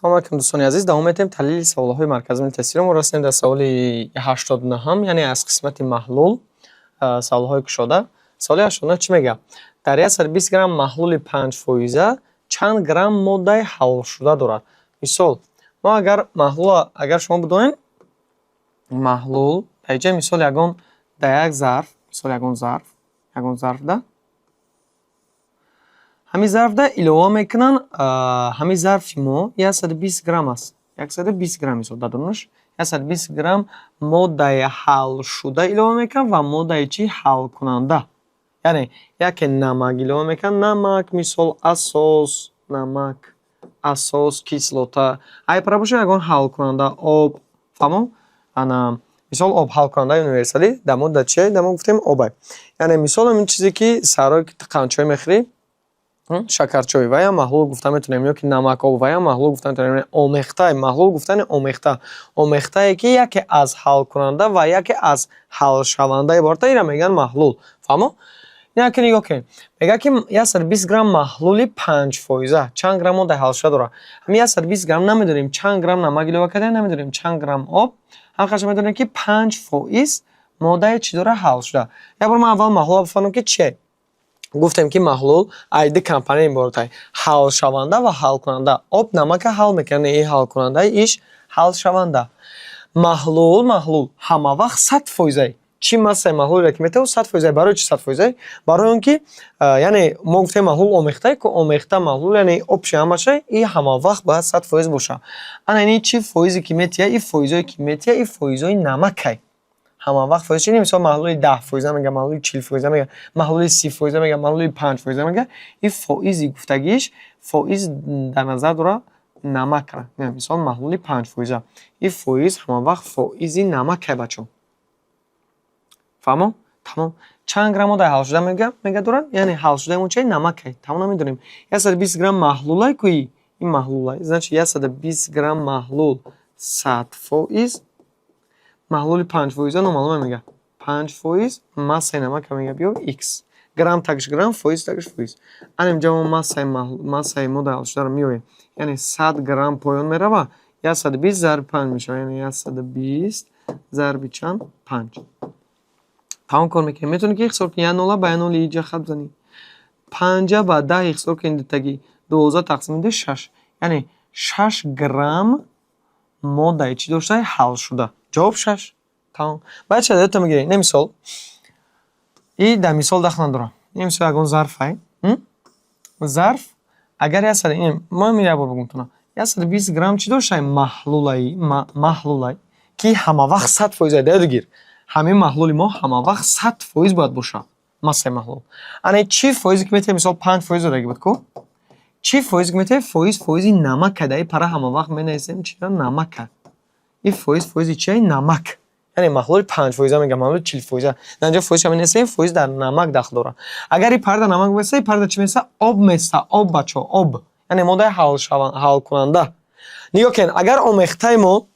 Салом алайкум, дӯстони азиз. Давом метем таҳлили саволҳои марказии тестиро. Мо расидем дар саволи 89-ҳам, яъне аз қисмати маҳлул, саволҳои кушода. Саволи 89 чӣ мегӯяд? Дар 120 грамм маҳлули 5 фоиза чанд грамм моддаи ҳалшуда дорад? Мисол, мо агар маҳлул, агар шумо бидонед, маҳлул дар инҷа, мисол, ягон дар як зарф, мисол, ягон зарф, ягон зарфда, ҳамин зарфда илова мекунанд. Ҳамин зарфи мо 120 грамм аст, 120 грамм. Мисол, дар дунаш 120 грамм моддаи ҳалшуда илова мекунанд ва моддаи чӣ? Ҳалкунанда. Яъне яке намак илова мекунанд, намак, мисол, асос, намак, асос, кислота, ай пара боша, ягон ҳалкунанда, об. Фаҳмо? Ана, мисол, об ҳалкунандаи универсалӣ. Дар модда чие? Дар мо гуфтем, обай. Яъне, мисол, ҳамин чизе ки саҳрои қандчой мехӯрӣ, шакарчой, ваям маҳлул гуфта метавонем, ё ки намакоб, ваям маҳлул гуфта метавонем. Омехта, маҳлул гуфтани омехта, омехтае ки яке аз ҳалкунанда ва яке аз ҳалшаванда иборат, инро мегӯянд маҳлул. Фаҳмо? Яке нигоҳ кунед, мегӯяд, ки 120 грамм маҳлули 5 фоиза чанд грамм моддаи ҳалшуда дорад? Ҳамин 120 грамм, намедонем, чанд грамм намак илова кардаем, намедонем, чанд грамм об. Ҳамқадар медонем, ки 5% моддаи чӣ дорад? Ҳалшуда. Як бор ман аввал маҳлулро бифаҳмам, ки чие. Гуфтем, ки маҳлул ай ду компонент иборат: ҳалшаванда ва ҳалкунанда. Об намака ҳал мекунад, ин ҳалкунанда, иш ҳалшаванда. Маҳлул ҳама вақт 100 фоизае. Чӣ массаи маҳлуле ки метавон, 100 фоизае. Барои чӣ 100 фоизае? Барои он ки, яъне мо гуфтем, маҳлул омехтае ку, омехта маҳлул, яъне общий ҳамаша, и ҳама вақт бояд 100% бошад. Ана, ини чӣ фоизе ки метиҳа, и фоизое ки метиҳа, и фоизои намакай. Ҳама вақт фоиз чи? Мисол, маҳлули 10 фоиза мега, маҳлули 40 фоиза мега, маҳлули 30 фоиза мега, маҳлули 5 фоиза мега. Ин фоизи гуфтагиш фоиз дар назар дорад намакра. Мисол, маҳлули 5 фоиза, ин фоиз ҳама вақт фоизи намакай, бачаҳо. Фаҳмо? Тамом. Чанд грамм моддаи ҳалшуда мега дорад? Яъне ҳалшудаи мо чиай? Намакай. Тамом, намедонем. 120 грамм маҳлулай ку, ин маҳлулай, значит, 120 грамм маҳлул 100%, маҳлули 5 фоиза номаълума мега, 5%, массаи намака мега биё х. Грамм тагиш грамм, фоиз тагиш фоиз. Ана, инҷа мо массаи моддаи ҳалшударо меоем, яъне 100 грамм поён мерава, 120 зарби панҷ мешавад, яъне 120 зарби чанд? Панҷ. Тамом, кор мекунем. Метавонӣ ки ихтисор кунӣ, як нола ба як ноли иҷа хат бизанӣ, панҷа ба 10 ихтисор кунӣ, дутагӣ 12 тақсими ду, шаш. Яъне 6 грамм моддаи чӣ дошта? Ҳалшуда. Ҷавоб шаш. Тамом. Баъд ча дата мегирем? Не, мисол, и дар мисол дахл надорам. Ин мисол ягон зарфай, зарф агар яксад, ма як бор бигӯм тона, 120 грамм чӣ доштай? Маҳлулаи, маҳлулай ки ҳама вақт 100%. Даёд гир, ҳамин маҳлули мо ҳама вақт 100% бояд бошад, массаи маҳлул. Ана, чӣ фоизе ки метавонем, мисол, 5% додаги буд ку, чӣ фоизе ки метавонем, фоиз фоизи намака. Дар ин пара ҳама вақт менависем чиро? Намака. Ин фоиз фоизи чия? Намак. Яъне маҳлули 5 фоиза мегӯям, маҳлули 40 фоиза. Дар инҷо фоизша менависем, фоиз дар намак дахл дорад. Агар ин парда намак меса, ин парда чӣ меса? Об меса. Об, бачаҳо, об, яъне моддаи ҳалкунанда. Нигоҳ кунед, агар омехтаи мо,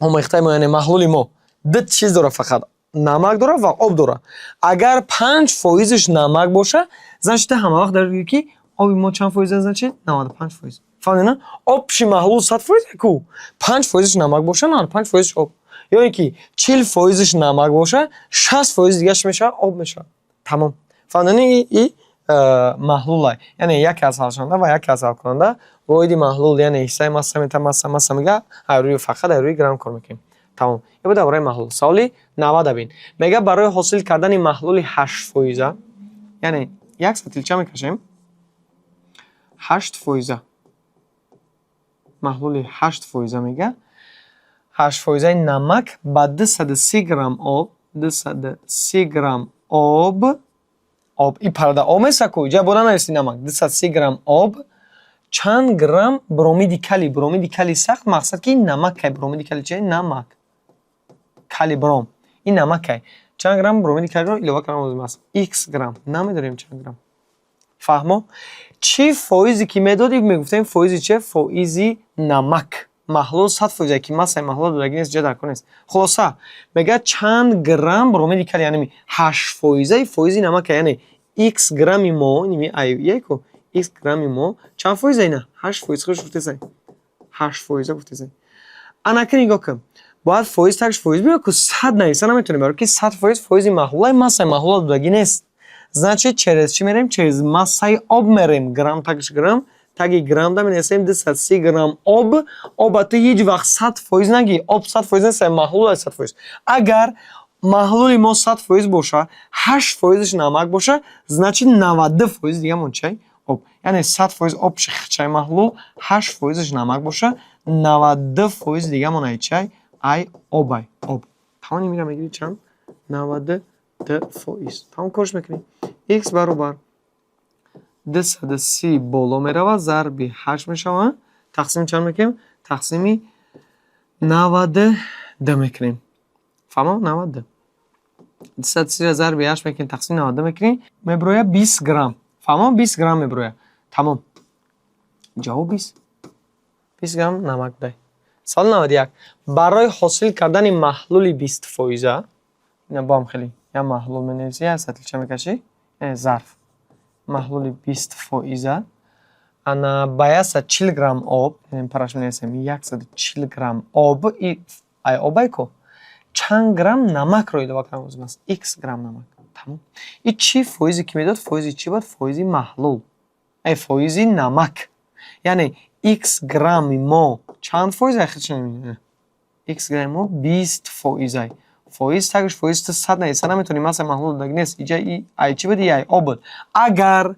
яъне маҳлули мо ду чиз дорад, фақат намак дорад ва об дорад, агар 5 фоизаш намак боша, значит, ҳама вақт дар ки оби мо чанд фоиз аст? Значит, 95%. Фаҳмидед, на? Общий маҳлул 100% ку, 5 фоизаш намак боша, 95 фоизаш об, ё ин ки 40 фоизаш намак боша, 60 фоизи дигараш мешавад? Об мешавад. Тамом. Фаҳмидани? И маҳлулай, яъне яке аз ҳалшаванда ва яке аз ҳалкунанда. Воҳиди маҳлул, яъне ҳиссаи масса мета, масса мега, рӯи фақат рӯи грамм кор мекунем. Тамом, ин буд дар бораи маҳлул. Саволи 90 бин. Мега, барои ҳосил кардани маҳлули 8 фоиза, яъне як сатилча мекашем, 8 фоиза, маҳлули 8 фоиза, мега, 8 фоизаи намак ба 230 грамм об, 230 грамм об, и парда об меса ку, иҷа бо нанависи намак, 230 грамм об чанд грамм бромиди калий? Бромиди калий сахт, мақсад ки намакай. Бромиди калий чи? Намак, калий бром, ин намакай. Чанд грамм бромиди калийро илова кардан лозим аст? Х грамм намедонем, чанд грамм. Фаҳмо? Чӣ фоизе ки медодӣ, мегуфтем фоизи чи? Фоизи намак. Маҳлул 100%, ки массаи маҳлул додагӣ нест, ҷа дар кор нест. Хулоса, мегӯяд, чанд грамм бромиди калий, яъне 8 фоизаи фоизи намака, яъне х грамми мо, яку х грамми мо чанд фоиза? Ина 8%, хуш гуфтесай. 8 фоиза гуфтесем. Анаки нигоҳ кун, бояд фоиз тагш фоиз биё ку, 100 нависа наметонем, баро ки 100% фоизи маҳлулай, массаи маҳлула додагӣ нест. Значит, через чӣ мерем? Через массаи об мерем. Грамм тагш грамм, таги граммда менависем 230 грамм об. Оба ту ҳеҷ вақт 100% нагӣ, об 100% нест, маҳлул 100%. Агар маҳлули мо 100% боша, 8 фоизаш намак боша, значит, 92% дигамон чай? Об. Яъне 100% об чай маҳлул, 8 фоизаш намак боша, 92% дигамон ай чай? Ай обай, об. Тамоми мира мегири чанд? 92%. Тамом, корш мекунем. Х баробар 230 боло меравад, зарби ҳашт мешавад, тақсими чанд мекунем? Тақсими 92 мекунем. Фаҳмо? 92. 230-ро зарби ҳашт мекунем, тақсими 92 мекунем, мебирояд 20 грамм. Фаҳмо? 20 грамм мебирояд. Тамом, ҷавоб 20, 20 грамм намак дай. Саволи 91. Барои ҳосил кардани маҳлули 20-фоиза, ина боам хеле як маҳлул менависӣ, як сатилча мекашӣ, яъне зарф, маҳлули 20-фоиза, ана ба 140 грамм об, параш менависем, 140 грамм об, ай обай ку, чанд грамм намакро илова кардан лозим аст? Х грамм намак. Тамом. И чӣ фоизе ки медод, фоизи чӣ буд? Фоизи маҳлул, ай фоизи намак. Яъне х грамми мо чанд фоиз? Х грамми мо 20 фоизай. Фоиз тагш фоиз, ту 100 нависа наметавонӣ, масалан, маҳлул додагӣ нест. Иҷа ай чӣ буд? Ай об буд. Агар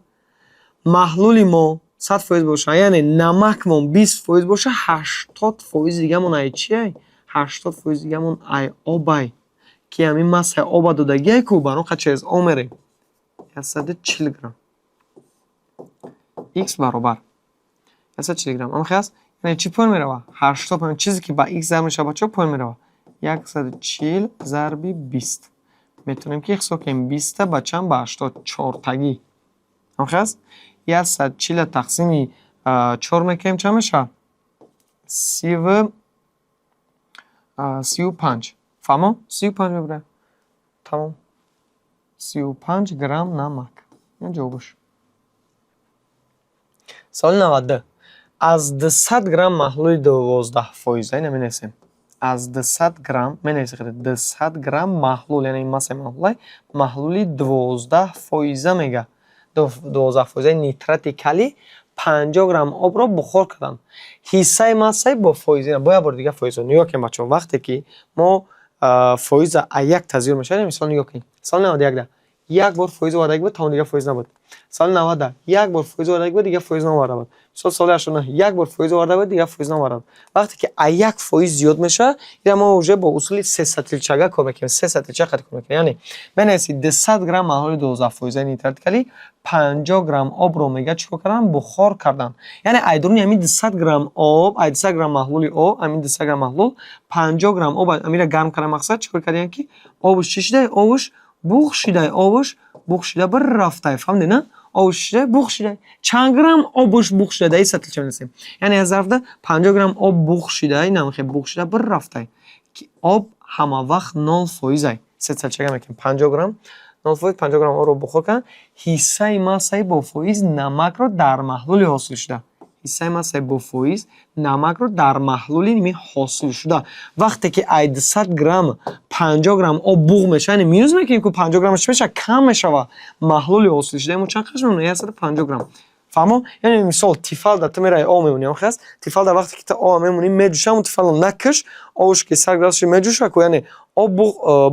маҳлули мо 100% боша, яъне намакмон 20% боша, 80% дигамон ай чи ай? 80% дигамон ай обай, ки ҳамин массаи оба додагиай ку, бар он қад через о мерем, 140 грамм. Х баробар 140 грамм амхе аст. Яъне чӣ поён мерава? 80 поён. Чизе ки ба х зарб мешавад, бачаҳо, поён мерава. 140 зарби 20, метавонем ки ҳисоб кунем, биста ба чанд? Ба 80, чортагӣ амхе аст. 140-а тақсими чор мекунем, чанд мешавад? 35. Фаҳмо? 35 мебурад. Тамом, 35 грамм намак ин ҷавобаш. Саволи 92. Аз 200 грамм маҳлули 12-фоиза, ина менависем, аз 200 грамм менависем, 200 грамм маҳлул, яъне массаи маҳлулай, маҳлули 12-фоиза мега, 12-фоизаи нитрати калий 50 грамм обро бухор карданд. Ҳиссаи массаи бо фоиз. Бо як бори дига фоизо нигоҳ кунем, бачаҳо. Вақте ки мо фоиза а якта зиёд мешавад, мисол, нигоҳ кунед, соли 91-да як бор фоиз овардаги буд, тамом, дига фоиз набуд. Соли 90 як бор фоиз овардаги буд, дига фоиз наоварда буд. Мисол, соли 89 як бор фоиз оварда буд, дига фоиз наоварда буд. Вақте ки а 1% зиёд мешавад, ира мо уже бо усули сесатилчага кор мекунем, се сатилча қад кор мекунем. Яъне менависӣ: 200 грамм маҳлули 12-фоизаи нитрати калий 50 грамм обро, мега, чӣ кор кардан? Бухор кардан. Яъне ай дуруни ҳамин 200 грамм об, ай 200 грамм маҳлули об, ҳамин 200 грамм маҳлул 50 грамм об амира гарм кардан. Мақсад чӣ кор кардем, ки обш чӣ шидай? Обш буғ шидай, обш буғ шида бір рафтай. Фаҳмидед, на? Обш шидай, буғ шидай. Чанд грамм обш буғ шида? Дар ин сатилча менависем, яъне аз зарфда 50 грамм об буғ шидай, намехе буғ шида бір рафтай, ки об ҳама вақт 0 фоизай. Се сатилчага мекунем, 50 грамм 0%, 50 грамм обро бухор кардан. Ҳиссаи массаи бо фоиз намакро дар маҳлули ҳосилшуда, ҳиссаи массаи бо фоиз намакро дар маҳлули ними ҳосилшуда. Вақте ки ай 200 грамм 50 грамм об буғ мешавад, яъне минус мекунем ку, 50 граммаш чӣ мешавад? Кам мешавад. Маҳлули ҳосилшудаи мо чанд қадр мемонад? 150 грамм. Фаҳмо? Яъне, мисол, Тефалда ту мераи, об мемонӣ, ҳам аст. Тефалда вақте ки ту об мемонӣ, меҷӯша, ҳамон Тефалро накаш, обш ки сар градус шуд, меҷӯша ку, яъне об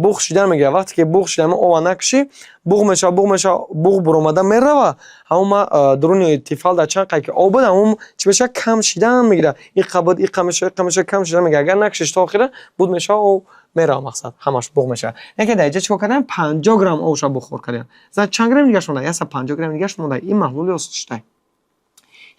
буғ шидан мегирад. Вақте ки буғ шида, ҳамон обро накашӣ, буғ мешавад, буғ мешавад, буғ буромада мерава. Ҳамон ма дуруни Тефалда чанд қадр ки об буд, ҳамон чӣ мешавад? Кам шидан мегирад. Иқа буд, иқа мешавад, иқа мешавад, кам шидан мегирад. Агар накашиш то охира, буд мешавад, об мерава, мақсад, ҳамаш буғ мешавад. Яке дар инҷа чӣ кор кардем? 50 грамм обша бухор кардем. Чанд грамм дигаш монда? 150 грамм дигаш монда. Ин маҳлули ҳосилшуда,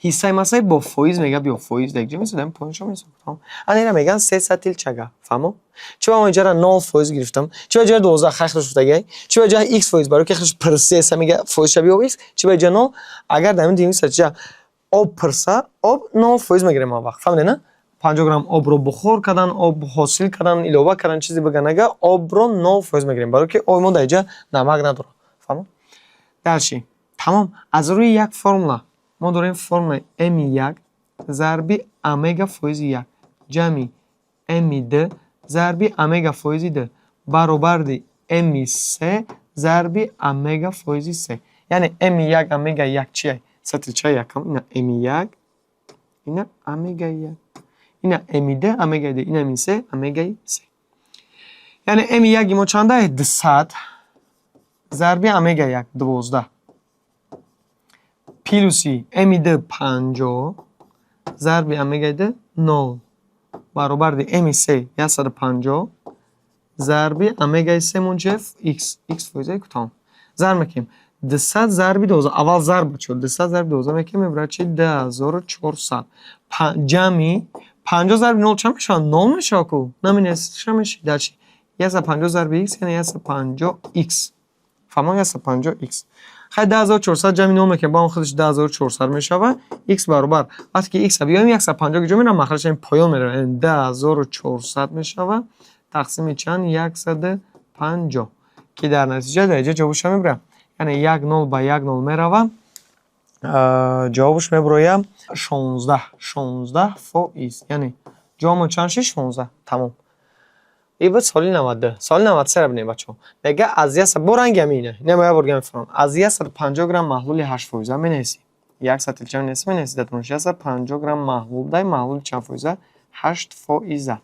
ҳиссаи массаи бо фоиз мега, биё, фоиз дар инҷа месодем, поиншо месодем. Тамом, ана ина мегӯянд се сатилчага. Фаҳмо? Чӣ ба мо инҷара 0% гирифтам? Чӣ ба инҷара 12 хахраш гуфтагиай? Чӣ ба инҷа х фоиз? Барои ки хаш пирсеса, мега, фоизша биё х. Чӣ ба инҷа нол? Агар дар ин дуюми сатилча об пирса, об 0% мегирем он вақт. Фаҳмидед, на? 50 грамм обро бухор кардан, об ҳосил кардан, илова кардан, чизе биган, ага обро 0% мегирем, барои ки оби мо дар инҷа намак надорад. Фаҳмо? Дальше, тамом, аз рӯи як формула мо дорем, формулаи М1. зарби омега фоизи як ҷамъи М2 зарби омега фоизи ду баробарди М3 зарби омега фоизи се. Яъне М1 омега як чия? Сатилчаи якам ина М1, ина омега як, ина М2 омега ду, ина М3 омегаи се. Яъне М1 мо чанда? 200 зарби омега як 12 плюси М2 50 зарби омегаи ду нол баробарди М3 150 зарби омегаи се мон чи? Х, х фоизаи кутон. Зарб мекунем. 200 зарби 12, аввал зарб чо 200 зарби 12 мекунем, мебарад чи? 2400. Ҷамъи 50 зарби нол чанд мешавад? Нол мешавад ку? Наминес чанд мешавад? Дар чи? 150 зарби х, яъне 150 х. Фаҳмон? 150 х. Хай, 2400 ҷамъи нол мекунем, ба он худаш 2400 мешавад. Х баробар. Вақте ки х биёем, 150 ҷо меравад, махраҷаш ҳамин поён меравад. Яъне 2400 мешавад. Тақсими чанд? 150. Ки дар натиҷа дар инҷа ҷавобаш чанд мебарад? Яъне як нол ба як нол меравад. Ҷавобаш мебарояд 16, 16%. Яъне ҷавобмон чанд шид? 16. Тамом. Ин буд соли 92. Соли 93-ро бинем, бачаҳо. Мега аз 100 бо ранги ҳамин ина. Ина ма як бор дига мефаҳмам. Аз 150 грамм маҳлули 8% менависӣ. Як сатилча менависӣ, менависӣ дар 150 грамм маҳлул дай маҳлули чанд фоиза? 8%.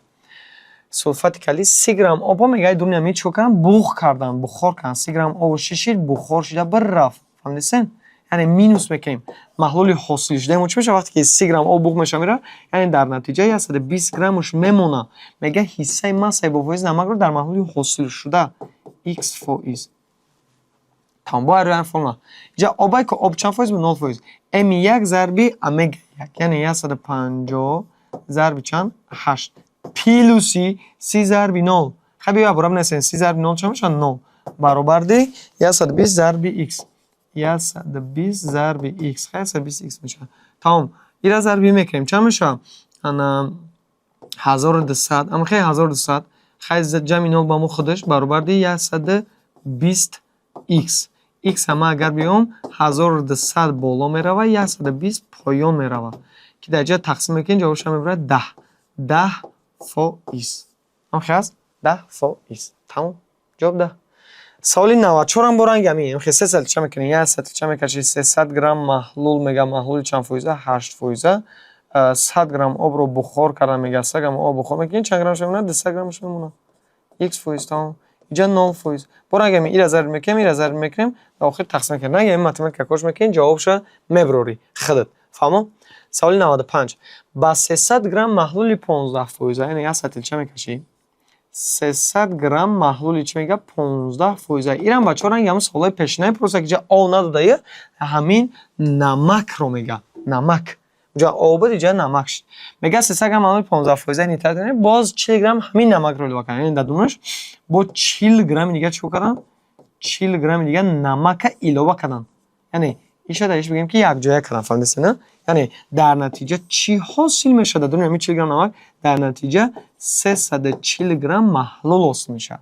Сулфати калий 30 грамм обо мега дуни ҳамин чӣ карданд? Буғ карданд, бухор карданд. 30 грамм обо шишид, бухор шида бирафт. Фаҳмидисен? Яъне минус мекунем. Маҳлули ҳосилшудаи мо чӣ мешавад вақте ки 30 грамм об буғ мешавад мера? Яъне дар натиҷа 120 граммаш мемонад. Мега ҳиссаи массаи бо фоизи намакро дар маҳлули ҳосилшуда х фоиз. Тамом, бо ҳар формула. Инҷа обай ки об чанд фоиз буд? 0%. М1 зарби омега як, яъне 150 зарби чанд? 8 плюси 30 зарби нол. Хай, биё баробар нависем. 30 зарби нол чанд мешавад? Нол. Баробарди 120 зарби х. 120 зарби х. Хай, 120 х мешавад. Тамом. Ира зарби мекунем. Чанд мешавад? Ана 1200. Ама хай, 1200. Хай, ҷамъи нол ба мо худаш баробарди 120 х. Х ҳама агар биём, 1200 боло меравад, 120 поён меравад. Ки дар ҷа тақсим мекунем, ҷавобаш мебарад 10. 10%. Ҳам аст? 10%. Тамом. Ҷавоб 10. Саволи 94 ҳам бо ранги ҳамин. Хе, се сатилча мекунем. Як сатилча мекаши 300 грамм маҳлул, мега маҳлули чанд фоиза? 8%. 100 грамм обро бухор кардан, мега 100 грамм об бухор мекунем, чанд граммаш мемонад? 200 граммаш мемонад. Х фоиз, тамом. Инҷа 0%. Бо ранги ҳамин ира зарб мекунем, ира зарб мекунем ва охир тақсим мекунем. Ранги ҳамин математика кош мекунем, ҷавобша мебарорӣ худат. Фаҳмо? Саволи 95. Ба 300 грамм маҳлули 15%, яъне як сатилча мекашӣ. 300 грамм маҳлули чӣ мега? 15%. Ирам, бачаҳо, ранги ҳамин саволҳои пешинаи, просто ки ҷа об надодая, ҳамин намакро мега. Намак. Ҷа об буд, иҷа намак шуд. Мега 300 грамм маҳлули 15% нитрат, боз 40 грамм ҳамин намакро илова карданд. Яъне дар дунаш бо 40 грамми дига чӣ кор карданд? 40 грамми дига намака илова карданд. Яъне иша дар иш бигем, ки якҷоя карданд, фаҳмидед, на? Яъне дар натиҷа чӣ ҳосил мешавад дар дуни ҳамин 40 грамм намак? Дар натиҷа 340 грамм маҳлул ҳосил мешавад.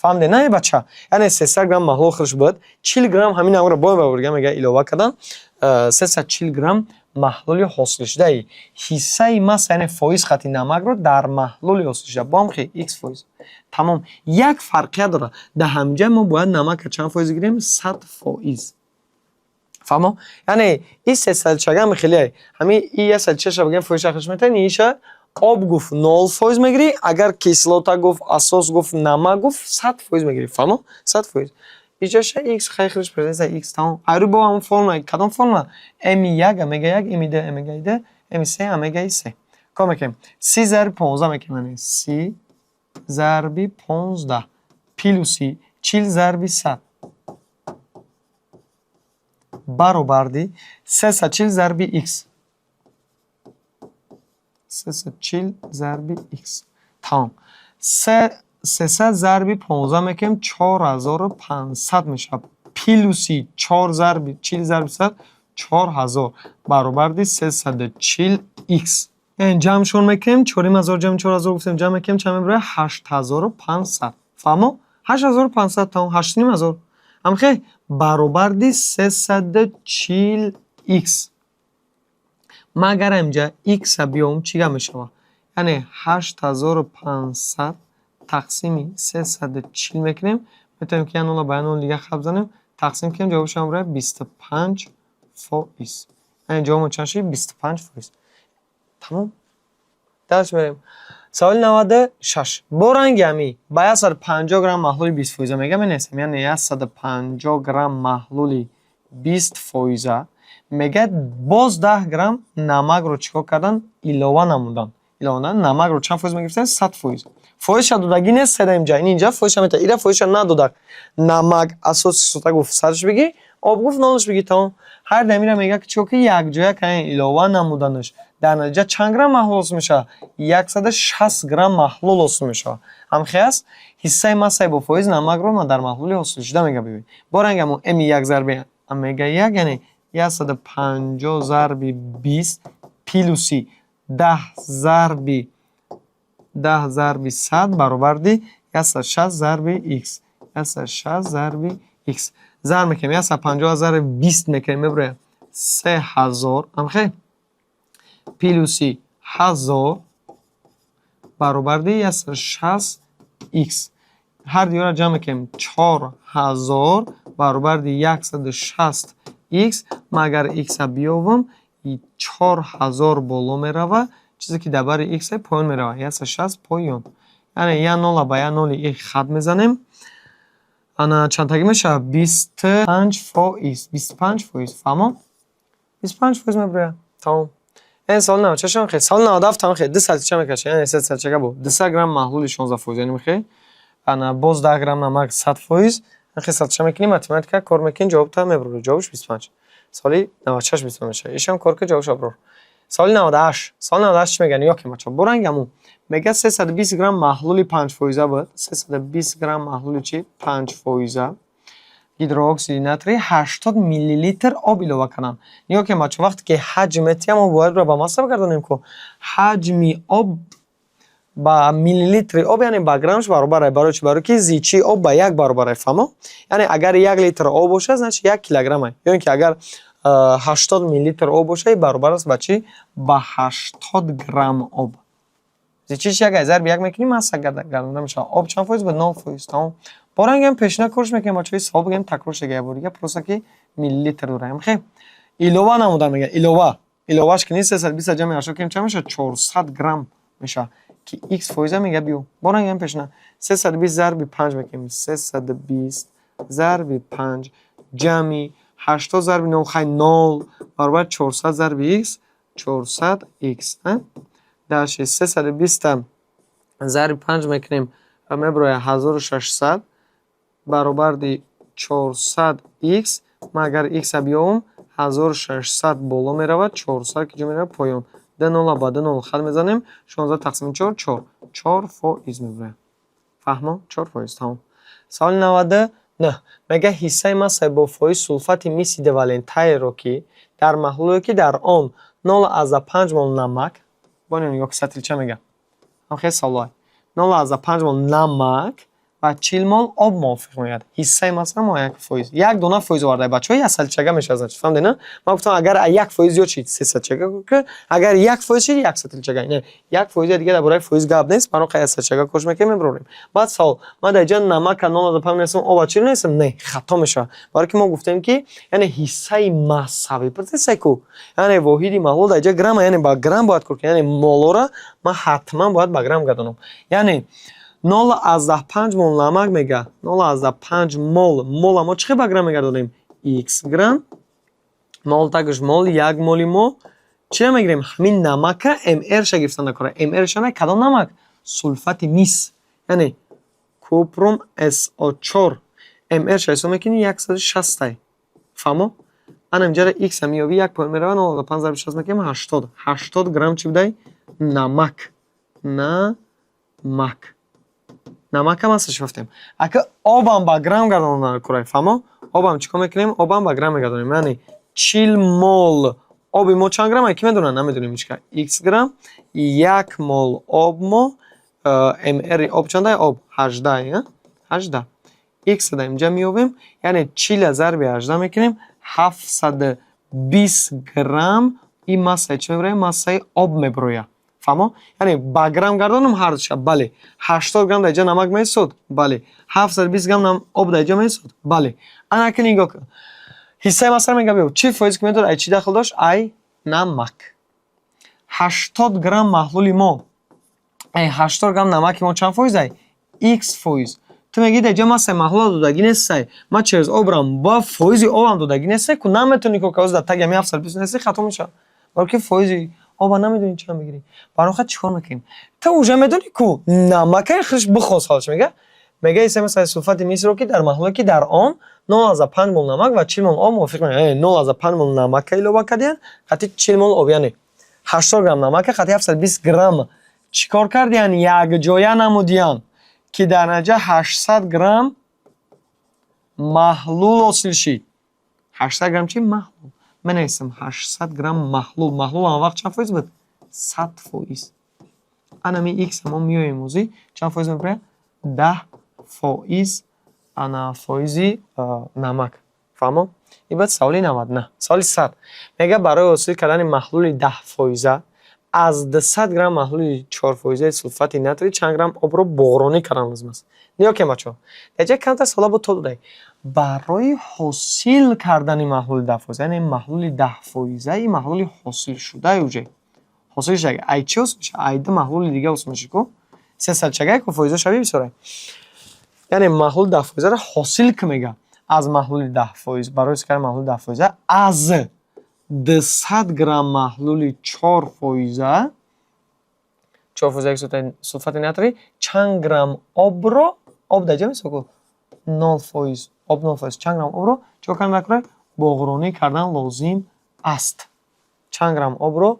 Фаҳмидед, на, бача? Яъне 300 грамм маҳлул худаш буд, 40 грамм ҳамин намакро бо бор мега илова карданд, 340 грамм маҳлули ҳосилшудаи ҳиссаи масса, яъне фоиз хати намакро дар маҳлули ҳосилшуда бо ҳам хе х фоиз. Тамом. Як фарқият дорад. Дар ҳамҷа мо бояд намакро чанд фоиз гирем? 100%. Фаҳмо? Яъне и сесадчагам хеле ҳамин и 140-ша бигем, фоизша худаш метавонӣ, иша об гуфт, 0% мегирӣ, агар кислота гуфт, асос гуфт, намак гуфт, 100% мегирӣ. Фаҳмо? 100%. Иҷаша х хай худаш презенса х, тамом. Айрӯ бо ҳамон формула, кадом формула? М1 омега як, М2 омегаи ду, М3 омегаи се. Кор мекунем. 30 зарби 15 мекунем, яъне 30 зарби 15 плюси 40 зарби 100 баробарди 340 зарби х. 340 зарби х. Тамом. 300 зарби 15 мекунем, 4500 мешавад. Плюси 4 зарби 40 зарби 100, 4000 баробарди 340 х. Яъне ҷамъшон мекунем, 4500 ҷамъ 4000 гуфтем, ҷамъ мекунем, чанд мебарад? 8500. Фаҳмо? 8500, тамом, 8500. Ҳамхе баробарди 340 х. Ман агар инҷа x-а биёвам, чӣ гап мешавад? Яъне 8500 тақсими 340 мекунем. Метавонем, ки як нола ба як ноли дига хат занем, тақсим кунем, ҷавобаш ҳам барояд 25%. Яъне ҷавобмон чанд шуд? 25%. Тамом. Дальше мерем. Саволи 96. Бо ранги ҳамин ба 150 грамм маҳлули 20 фоиза мега менависем. Яъне 150 грамм маҳлули 20 фоиза мегӯяд, боз 10 грамм намакро чӣ кор кардан? Илова намудан. Илова намудан. Намакро чанд фоиз мегирифтем? 100%. Фоизша додагӣ нест седа инҷа. Ин инҷа фоизша метавад. Ира фоизша надодак. Намак асоси кислота гуфт, 100-ш бигӣ, об гуфт, нолш бигӣ, тамом. Ҳар дамира мегӯяд, ки чӣ кор ки якҷоя кардем, илова намуданаш. Дар натиҷа чанд грамм маҳлул ҳосил мешавад? 160 грамм маҳлул ҳосил мешавад. Ҳамхел аст? Ҳиссаи массаи бо фоиз намакро дар маҳлули ҳосилшуда мега бибинед. Бо ранги ҳамон м як зарби омега як, яъне 150 зарби 20 плюси 10 зарби 10 зарби 100 баробарди 160 зарби x. 160 зарби x. Зарб мекунем, 150 зарби 20 мекунем, мебарояд 3000. Ҳамхел? Плюси 1000 баробарди 160 x. Ҳар дуёро ҷамъ мекунем, 4000 баробарди 160 x. Ман агар x-а биёвам, 4000 боло мерава, чизе ки дар бари x поён мерава, 160 поён. Яъне як нола ба як ноли и хат мезанем. Ана чандтагӣ мешавад? 25%, 25%. Фаҳмо? 25% мебарояд. Тамом. Яъне саволи 96 хел. Саволи 97 ҳам хел. 2 сатилча мекашад, яъне 3 сатилчага буд. 200 грамм маҳлули 16%, яъне мехел. Ана боз 10 грамм намак 100%. Хел сатилча мекунӣ, математика кор мекунӣ, ҷавобта мебарорӣ. Ҷавобш 25. Соли 96 25 мешавад. Ишам кор ки, ҷавобша барор. Саволи 98. Саволи 98 чӣ мегӯяд? Нигоҳ кунед, бачаҳо. Бо ранги ҳамун. Мегӯяд, 320 грамм маҳлули 5 фоиза буд. 320 грамм маҳлули чӣ? 5 фоиза. Гидрооксиди натрий 80 миллилитр об илова карданд. Нигоҳ кунед, бачаҳо, вақте ки ҳаҷм метиҳам, мо бояд ба масса бигардонем ку. Ҳаҷми об ба миллилитри об, яъне ба граммш баробар аст. Барои чӣ? Барои ки зичии об ба як баробар аст, фаҳмо? Яъне агар 1 литр об бошад, значит 1 килограмм аст. Ё ин ки агар 80 миллилитр об бошад, баробар аст ба чӣ? Ба 80 грамм об. Зичиш як аст, зарби як мекунӣ, масса гардонда мешавад. Об чанд фоиз буд? 0%. Тамом. Бо ранги ҳам пешина корш мекунем, бачаҳо, савол бигӯем, такрор шуда як бор дига, просто ки миллилитр дорем. Хел. Илова намуда мегӯяд, илова. Иловааш ки нест, 320 ҷамъи 80 кунем, чанд мешавад? 400 грамм мешавад. Ки x фоиза мегӯяд, биё. Бо ранги ҳам пешина. 320 зарби 5 мекунем. 320 зарби 5 ҷамъи 80 зарби 0, хай, 0 баробар 400 зарби x, 400 x. Дальше 320 зарби 5 мекунем, мебарояд 1600 баробарди 400 x. Ман агар x-а биёвам, 1600 боло меравад, 400 ки ҷо меравад? Поён. Ду нола ба ду нол хат мезанем, 16 тақсими 4, 4. 4% мебарояд. Фаҳмо? 4%. Тамом. Саволи 99. Мегӯяд, ҳиссаи массаи бо фоиз сулфати миси дивалентаеро, ки дар маҳлуле, ки дар он 0,5 мол намак, бо нигоҳ, сатилча мегӯяд. Ҳам хеле саволое. 0,5 мол намак ва 40 мол об мувофиқ меояд. Ҳиссаи масса муайян фоиз. Як дона фоиз оварда, бачаҳо, як сатилчага мешавад. Значит, фаҳмидед, на? Ман гуфтам, агар 1% зиёд шид, 3 сатилчага, агар 1% шид, як сатилчага. Не, 1% дига дар бораи фоиз гап нест, барои як сатилчага кош мекунем, мебарорем. Баъд савол, ман дар инҷа намака 0,5 нестам, оба 40 нестам? Не, хато мешавад. Барои ки мо гуфтем, ки яъне ҳиссаи массавӣ пурсиса ку. Яъне воҳиди маҳлул дар инҷа грамм, яъне ба грамм бояд кор кунем. Яъне молора ман ҳатман бояд ба грамм гардонам. Яъне 0,5 мол намак мега, 0,5 мол. Мола мо чӣ хел ба грамм мегардонем? X грамм. Мол тагш мол, як моли мо чиро мегирем? Ҳамин намака мр-ша гирифтан накора. Мр-ша на кадом намак? Сулфати мис. Яъне купрум SO4. Мр-ша ҳисоб мекунӣ, 160. Фаҳмо? Ана инҷара x-а меёбӣ, як поён мерава, 0,5 зарби 60 мекунем, 80. 80 грамм чӣ будай? Намак. Намак. Намака массаш ёфтем. Ака обам ба грамм гардонда курай, фаҳмо? Обам чӣ кор мекунем? Обам ба грамм мегардонем. Яъне 40 мол оби мо чанд грамм? Ки медонад? Намедонем ҳеч. X грамм, як мол об мо, мр об чанда? Об 18, 18. X да инҷа меёбем, яъне 40 зарби 18 мекунем, 720 грамм Ин массаи чӣ мебирояд? Массаи об мебирояд. Фаҳмо? Яъне ба грамм гардонам ҳардуша. Бале. 80 грамм дар ҷо намак месуд? Бале. 720 грамм об дар ҷо месуд? Бале. Ана ки нигоҳ кун. Ҳиссаи масса мега биё. Чӣ фоиз ки медод, ай чӣ дахл дошт? Ай намак. 80 грамм маҳлули мо, ай 80 грамм намаки мо чанд фоиз ай? Х фоиз. Ту мегӯӣ, дар ҷо массаи маҳлула додагӣ нестай. Ман через обрам ба фоизи обам додагӣ нестай, ку наметавонӣ, ку кавоз дар таги ҳами 720 нести, хато мешавад. Баро ки фоизи оба намедонӣ чанд мегирӣ. Барои хат чӣ кор мекунем? Ту уже медонӣ, ку намакаи худш бихост ҳолаш мега. Мега, ҳиссаи массаи сулфати мисро, ки дар маҳлуле, ки дар он 0,5 мол намак ва 40 мол об мувофиқ, 0,5 мол намака илова кардиянд қати 40 мол об, яъне 80 грамм намака қати 720 грамм чӣ кор кардиянд? Якҷоя намудиянд, ки дар натиҷа 800 грамм маҳлул ҳосил шид. 800 грамм чи? Маҳлул. Менависам 800 грамм маҳлул. Маҳлул ҳама вақт чанд фоиз буд? 100%. Анами х мо меоем, озӣ чанд фоиз мебирояд? 10%, ана фоизи намак. Фаҳмо? Ин баъд саволи 99. Саволи 100 мега, барои ҳосил кардани маҳлули 10-фоиза аз 200 грамм маҳлули 4-фоизаи сулфати натрий чанд грамм обро буғронӣ кардан лозим аст? Нигоҳ кунед, бачаҳо, дар ҷа камтар савола бо то додаем. Барои ҳосил кардани маҳлули 10-фоиза, яъне маҳлули 10-фоизаи маҳлули ҳосилшудаи уже ҳосил шуда, ай чӣ ҳосил мешавад? Ай ду маҳлули дига ҳосил мешавад, ку сесад чагай, ку фоиза шави бисёрай. Яъне маҳлули 10-фоизаро ҳосил ки мега, аз маҳлули 10%, барои ҳосил кардани маҳлули 10-фоиза аз 200 грамм маҳлули 4-фоиза, 4-фоизаи сулфати натрий чанд грамм обро, об дар ҷа месо, ку 0%, об 0%, чанд грамм обро чӣ кор кардан даркор? Буғронӣ кардан лозим аст. Чанд грамм обро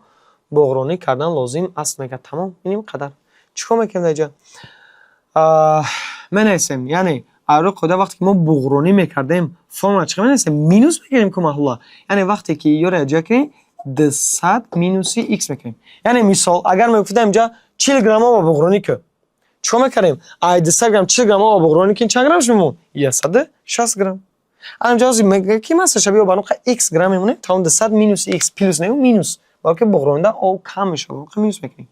буғронӣ кардан лозим аст, мега. Тамом, иним қадар. Чӣ кор мекунем дар ҷа? Менависем, яъне арӯи қоида, вақте ки мо буғронӣ мекардем, формула чӣ менависем? Минус мекунем ку маҳлула. Яъне вақте ки ёро якҷоя кунем, 200 минуси х мекунем. Яъне мисол, агар мегуфтам инҷа 40 грамм оба буғронӣ кун, чӣ кор мекардем? Ай 200 грамм 40 грамм оба буғронӣ кун, чанд граммш мемон? 160 грамм. Ана инҷа ҳозир мега, ки массаша биё, ба нуқта х грамм мемонем. Тамом, 200 минуси х, плюс не, минус, балки буғронида об кам мешавад, минус мекунем.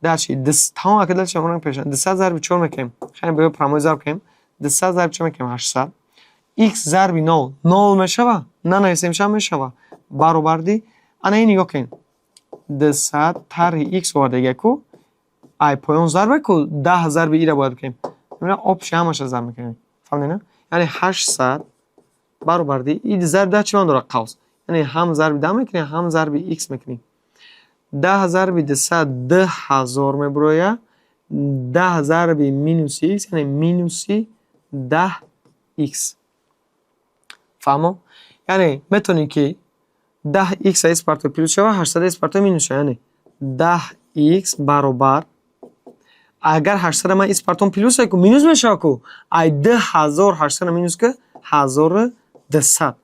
Дальше тамом, ака, дальше мо пеша 200 зарби чор мекунем. Хеле биё, прямой зарб кунем. 200 зарби чор мекунем, 800. Х зарби нол нол мешава, нанависем ша мешава, баробарди. Ана ин нигоҳ кунед, 200 тарҳи х овардага, ку ай поён зарба, ку 10 зарби ира бояд кунем. Общий ҳамаша зарб мекунем, фаҳмидед? Яъне 800 баробарди и зарби 10 чӣ маъно дорад? Қавс, яъне ҳам зарби 10 мекунем, ҳам зарби х мекунем. 10 зарби 200 2000 мебирояд. 10 зарби минуси х, яъне минуси 10 х. Фаҳмо? Яъне метавонем, ки 10 х ис партои плюс шава, 800 ис партои минус шава. Яъне 10 х баробар, агар 800 ман ис партон плюс, ку минус мешава, ку ай 2800 минус ки 1200.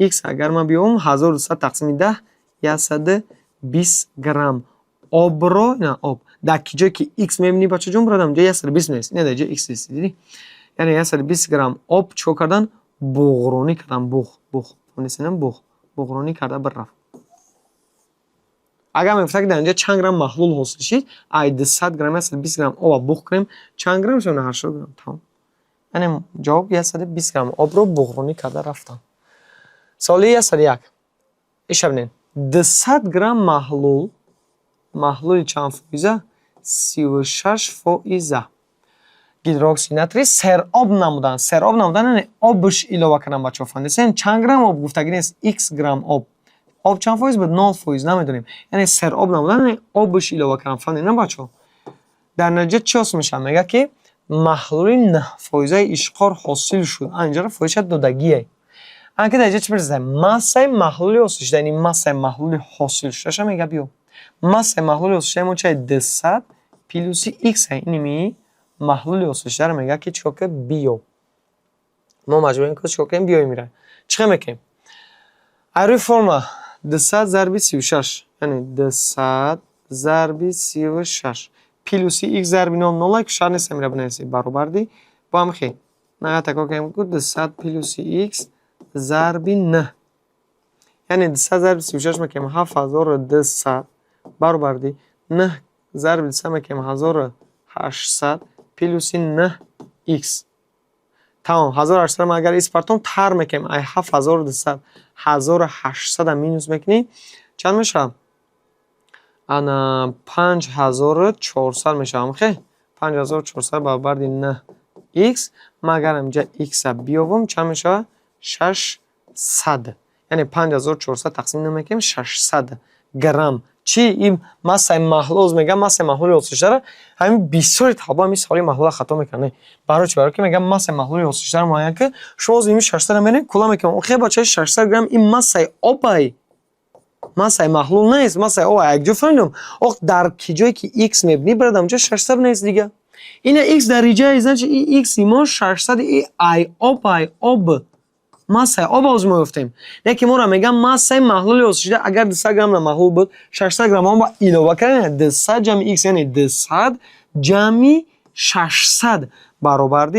Х агар ман биёвам, 1200 тақсими 10, 120 грамм обро. На, об дар ки ҷое ки х мебинӣ, бачаҷон, бирадам, ҷои 120 нест, не, дар ҷои х нест, дидӣ? Яъне 120 грамм об чӣ кор кардан? Буғронӣ кардан. Буғ, буғ, фаҳмидед? Буғ, буғронӣ карда бирафт. Агар мегуфта, ки дар инҷа чанд грамм маҳлул ҳосил шид, ай 200 грамм 120 грамм оба буғ кунем, чанд грамм шавад? 80 грамм. Тамом, яъне ҷавоб 120 грамм обро буғронӣ карда рафтанд. Саволи 101. Иша бинед: 200 грамм маҳлул, маҳлули чанд фоиза? 36-фоиза гидроксиди натрий сероб намуданд. Сероб намудан, яъне обш илова кардан. Бачаҳо, фаҳмидед? Чанд грамм об гуфтагӣ нест, х грамм об. Об чанд фоиз буд? 0%, намедонем. Яъне сероб намудан, яъне обш илова кардан. Фаҳмидед, на, бачаҳо? Дар натиҷа чӣ ҳосил мешавад? Мегӯяд, ки маҳлули 9-фоизаи ишқор ҳосил шуд. Инҷаро фоизша додагие. Ана ки дар инҷа чӣ мепурсад? Массаи маҳлули ҳосилшуда, яъне массаи маҳлули ҳосилшудаша мега биё. Массаи маҳлули ҳосилшудаи мо чиа? 200 плюси х. Иними маҳлули ҳосилшударо мега, ки чӣ кор кунем? Биё. Мо маҷбурем, ки чӣ кор кунем? Биёем ира. Чӣ хел мекунем? Аз рӯи формула 200 зарби 36, яъне 200 зарби 36 плюси х зарби нол нол, ки шарт нест ҳамира бинависӣ, баробарди бо ҳам хел нага такрор кунем, ку 200 плюси х зарби 9. Яъне 200 зарби 36 мекунем, 7200, баробарди 9 зарби 200 мекунем, 1800 плюси 9 х. Тамом, 1800 ма агар ис партом, тар мекунем. Ай 7200 1800 минус мекунӣ, чанд мешавад? Ана, 5400 мешавад. Хе, 5400 баробарди 9 х. Ма агар инҷа х-а биёвам, чанд мешавад? 600. Яъне 5400 тақсим намекунем, 600 грамм. Чӣ? Ин массаи маҳлул мегӯям, массаи маҳлули ҳосилшударо. Ҳамин бисёри талаба ҳамин саволи маҳлула хато мекунанд. Барои чӣ? Барои ки мегӯям, массаи маҳлули ҳосилшударо муайян кун. Шумо ҳозир ин 600-ро мерем, кула мекунем. Охе, бачаи, 600 грамм ин массаи обай, массаи маҳлул нест, массаи об. Якҷо фаҳмидам. Ох, дар ки ҷое ки х мебинӣ, барад амҷа 600 нест дига. Ина х дар иҷае, значит, и х мо 600 и ай об, ай об, массаи об ҳозир мо ёфтем. Яке моро мегӯям, массаи маҳлули ҳосилшуда. Агар 200 грамм маҳлул буд, 600 грамм он ба илова кардем, 200 ҷамъи х, яъне 200 ҷамъи 600 баробарди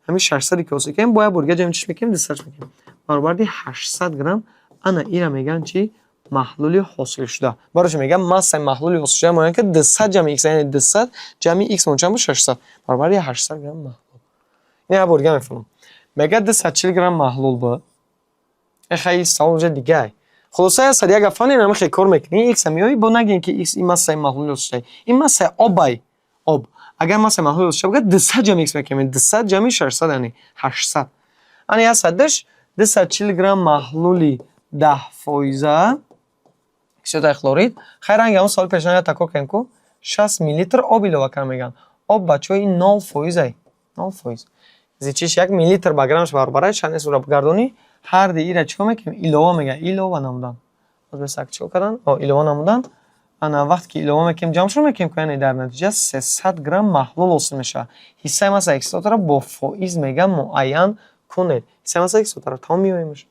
ҳамин 600 ки ҳосил кардем, бояд бурга ҷамъи чиш мекунем? 200 мекунем, баробарди 800 грамм. Ана ира мегӯянд чи? Маҳлули ҳосилшуда. Барои чи мегӯям, массаи маҳлули ҳосилшуда муайян кард, 200 ҷамъи х, яъне 200 ҷамъи х мо чанд буд? 600, баробари 800 грамм маҳлул. Ин як бор дига мефаҳмам. Мегӯяд, 240 грамм маҳлул буд. Эхай, савол уже дигай. Хулоса, 101 гафан ин хел кор мекунӣ, х меои, бо нагӯем, ки х ин массаи маҳлули ҳосилшуда, ин массаи обай, об. Агар массаи маҳлули ҳосилшуда бигӯяд, 200 ҷамъи х мекунем, 200 ҷамъи 600, яъне 800. Ана 100-ш, 240 грамм маҳлули 10 фоиза кислотаи хлорид. Хайр, ранги ҳамон саволи пешина такрор кардем ку, 60 миллилитр об илова карда мегӯянд. Об, бачаҳо, ин 0 фоизай, 0%. Зичиш 1 миллилитр ба граммаш баробар аст, чанд нест, ӯро бигардонӣ. Ҳарди ира чӣ кор мекунем? Илова мегӯяд, илова намудан. Боз чӣ кор кардан? Илова намудан. Ана вақте ки илова мекунем, ҷамъшон мекунем, яъне дар натиҷа 300 грамм маҳлул ҳосил мешавад. Ҳиссаи массаи кислотаро бо фоиз мегӯяд муайян кунед. Ҳиссаи массаи кислотаро тамом меоемш.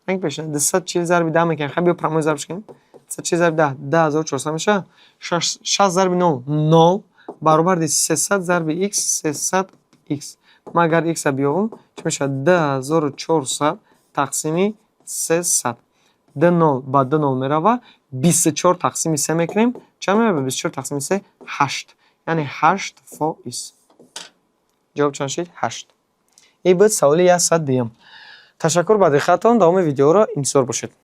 Ранги пешина 240 зарби 10 мекунем. Хай, биё, прямой зарбш кунем. 240 зарби 10, 10400 мешавад. 60 зарби нол, нол, баробарди 300 зарби х, 300 х. Ман агар х-а биёвам, чӣ мешавад? 2400 тақсими 300. Д нол ба д нол мерава, 24 тақсими се мекунем, чанд меояд? 24 тақсими се, ҳашт, яъне 8%. Ҷавоб чанд шуд? Ҳашт. Ин буд саволи 102-юм. Ташаккур ба диққатон, давоми видеоро интизор бошед.